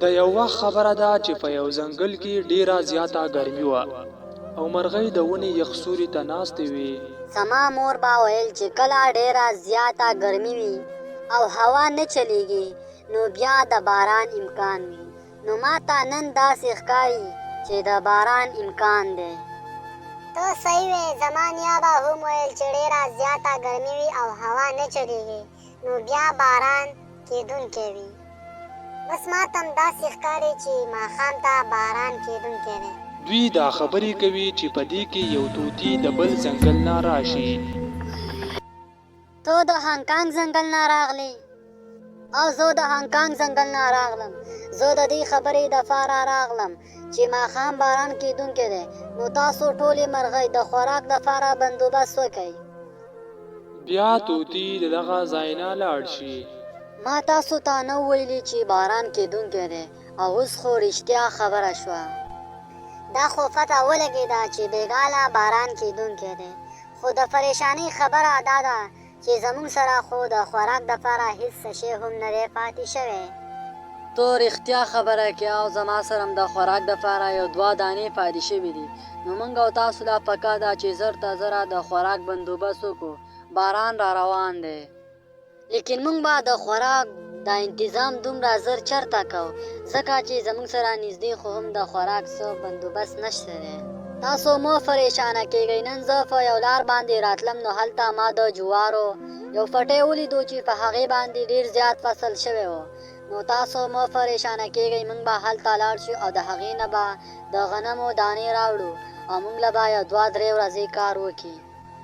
د یو وخت خبره ده چې په یو ځنګل کې ډیره زیاته ګرمي وه او مرغۍ د ونې یخ سوري ته ناستې وې. زما مور به ویل چې کله ډیره زیاته ګرمي وي او هوا نه چلیږي نو بیا د باران امکان وي، نو ماته نن داسې ښکاري چې د باران امکان دی. ته صحیح وې، زما نیا به هم ویل چې ډیره زیاته ګرمي وي او هوا نه چلیږي نو بیا باران کیدونکی وي. بس ماته هم داسې ښکاري چې ماښام ته باران کیدونکی دی. دوی دا خبرې کوي چې په دې کې یو طوطي د بل ځنګل نه راشي. ته د هانګ کانګ ځنګل نه راغلې او زه د هانګ کانګ ځنګل نه راغلم. زه د دې خبرې دپاره راغلم چې ماښام باران کیدونکی دی، نو تاسو ټولې مرغۍ د خوراک دپاره بندوبست وکړئ. بیا طوطي د دغه ځای نه لاړ شي. ما تاسو ته نه ویلي چې باران کیدونکی دی او اوس خو رښتیا خبره شوه. دا خو پته ولګیده چې بیګاله باران کیدونکی دی، خو د پریشانۍ خبره دا ده چې زمونږ سره خو د خوراک دپاره هیڅ څه شی هم نه دی پاتې شوی. ته رښتیا خبره کې او زما سره هم د خوراک دپاره یو دوه دانې پاتې شوي دي، نو مونږ او تاسو لا پکار ده چې زر تر زره د خوراک بندوبست وکړو، باران را روان دی. لیکن مونږ به د خوراک دا انتظام دومره زر چرته کوو، ځکه چې زمونږ سره نږدې خو هم د خوراک څه بندوبست نشته دی. تاسو مه پریشانه کیږئ، نن زه په یو لار باندې راتلم نو هلته ما د جوارو یو پټی ولیدو چې په هغې باندې ډیر زیات فصل شوی و، نو تاسو مه پریشانه کیږئ، مونږ به هلته لاړ شو او د هغې نه به د غنمو دانې راوړو او مونږ له به یو دوه درې ورځې کار وکړي.